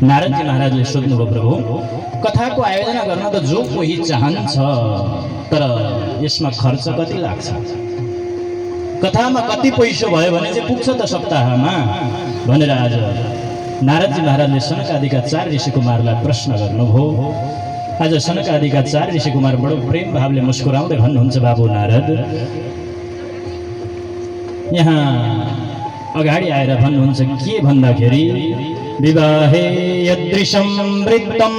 नारदजी महाराजले सोध्नुभयो, प्रभु कथाको आयोजना गर्न त जो कोही चाहन्छ, तर यसमा खर्च कति लाग्छ? कथामा कति पैसो भयो भने चाहिँ पुग्छ त सप्ताहमा भनेर आज नारदजी महाराजले सनकादिका 4 ऋषिकुमारलाई प्रश्न गर्नुभयो। आज सनकादिका 4 ऋषिकुमार बडो प्रेम भावले मुस्कुराउँदै भन्नुहुन्छ, बाबु नारद, यहाँ अगाडि आएर भन्नुहुन्छ के भन्दाखेरि विवाहे यदृशं वृत्तं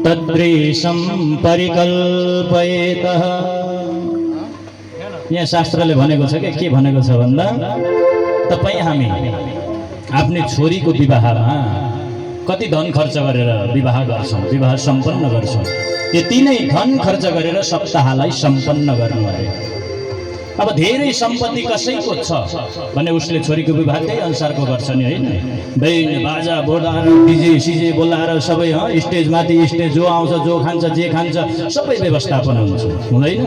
तदृशं परिकल्पयेतः। यहाँ शास्त्रले भनेको छ के भनेको छ भन्दा तपाई हामी आफ्नै छोरीको विवाहमा कति धन खर्च गरेर विवाह गर्छौं, विवाह सम्पन्न गर्छौं, त्यति नै धन खर्च गरेर सप्ताहलाई सम्पन्न गर्नु अरे। अब धेरै सम्पत्ति कसैको छ भने उसले छोरीको विवाह त्यही अनुसारको गर्छ नि, हैन? बैन बाजा बोलाएर डीजे सीजे बोलाएर सबै स्टेज माथि स्टेज जो आउँछ जो खान्छ जे खान्छ सबै व्यवस्थापन हुन्छ, हुँदैन?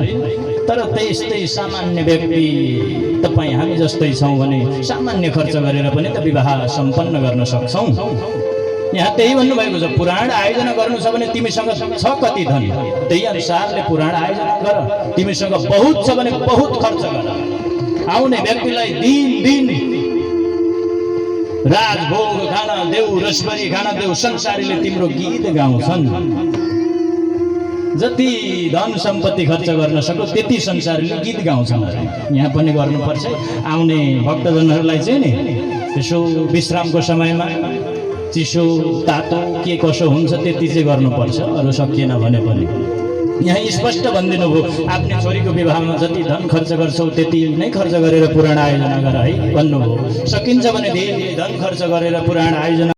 तर त्यस्तै सामान्य व्यक्ति तपाई हामी जस्तै छौं भने सामान्य खर्च गरेर पनि त विवाह सम्पन्न गर्न सक्छौं। यहाँ त्यही भन्नुभएको छ, पुराण आयोजना गर्नु छ भने तिमीसँग छ कति धन त्यही अनुसारले पुराण आयोजना गर, तिमीसँग बहुत छ भने बहुत खर्च गर। आउने व्यक्तिलाई दिन दिन राजभोग खान देऊ, रसभरी खान देऊ, संसारीले तिम्रो गीत गाउँछन्। जति धन सम्पत्ति खर्च गर्न सक्यो त्यति संसारीले गीत गाउँछन्। यहाँ पनि गर्नुपर्छ। आउने भक्तजनहरूलाई चाहिँ नि यसो विश्रामको समयमा चिसो तातो के कसो हुन्छ त्यति चाहिँ गर्नुपर्छ, अरू सकिएन भने पनि। यहाँ स्पष्ट भनिदिनु भयो, आफ्नै छोरीको विवाहमा जति धन खर्च गर्छौ त्यति नै खर्च गरेर पुराण आयोजना गर है भन्नुभयो। सकिन्छ भने धेरै धन खर्च गरेर पुराण आयोजना